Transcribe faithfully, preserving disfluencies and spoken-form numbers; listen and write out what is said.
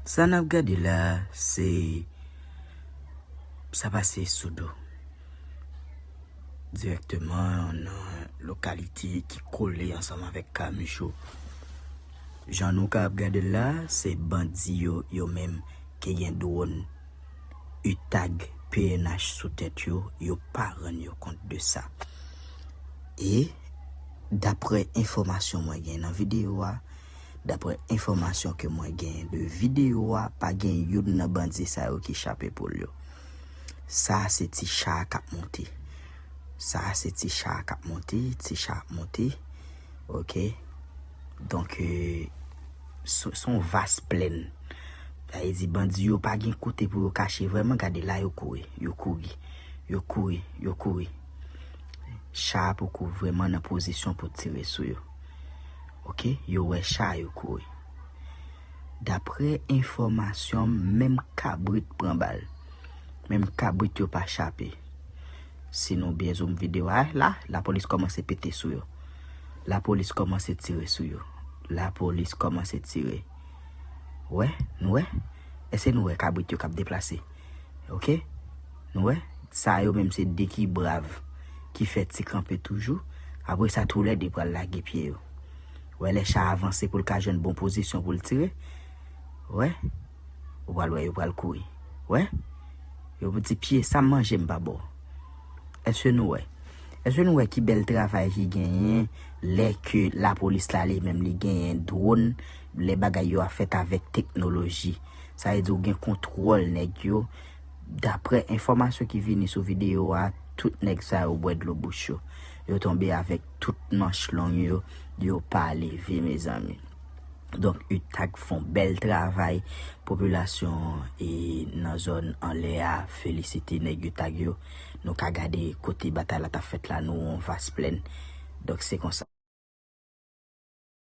Sa n ap gade la, se sa pase sou do. Dirèkteman nan lokalite ki kole ansanm avèk Kamicho. Jan nou ka ap gade l la, se bandi yo, yo menm ki gen dwòn, utag, P N H sou tèt yo, yo pa rann yo kont de sa. E daprè enfòmasyon mwen gen nan videyo a, daprè enfòmasyon ke mwen gen de videyo a, pa gen youn nan bandi sa yo ki chape poul yo. Sa se ti cha k ap monte. Sa se ti cha k ap monte, ti cha ap monte. Ok. Donk, euh, se se yon vas plèn. Sa vle di bandi yo pa gen kote pou yo kache vrèman. Gade la yo kouri, yo kouri, yo kouri, yo kouri. Cha a poko vrèman nan pozisyon pou tire sou yo. Ok, yo wè cha yo kouri. Daprè enfòmasyon, menm kabrit pran bal. Menm kabrit yo pa chape. Si nou byen zoom videyo a, la, lapolis kòmanse pete sou yo. Lapolis kòmanse tire sou yo. Lapolis kòmanse tire. Wè, nou wè? Èske nou wè kabrit yo k ap deplase? Ok? Nou wè? Sa yo menm se de ki brav, ki fè ti kanpe toujou. Apre sa, toulède pral lage pye yo. Wè, lè cha avanse pou l ka jwenn bon pozisyon pou l tire. Wè? Ou pral wè, yo pral kouri. Wè? Yo pou di pye sa manje m pa ba w. Èske nou wè? Èske nou wè ki bèl travay ki genyen lè ke lapolis la li menm li genyen dwòn, lè bagay yo ap fèt avèk teknoloji? Sa vle di ou gen kontwòl nèg yo. Daprè enfòmasyon ki vini sou videyo a, tout nèg sa yo bwè dlo bouch yo. Yo tonbe avèk tout manch long yo, yo pa leve, mezanmi. Donk, utag fè yon bèl travay. Popilasyon e nan zòn anlè a felisite nèg utag yo. Nou ka gade kote batay la t ap fèt la, nou wè yon vas plèn. Donk, se konsa.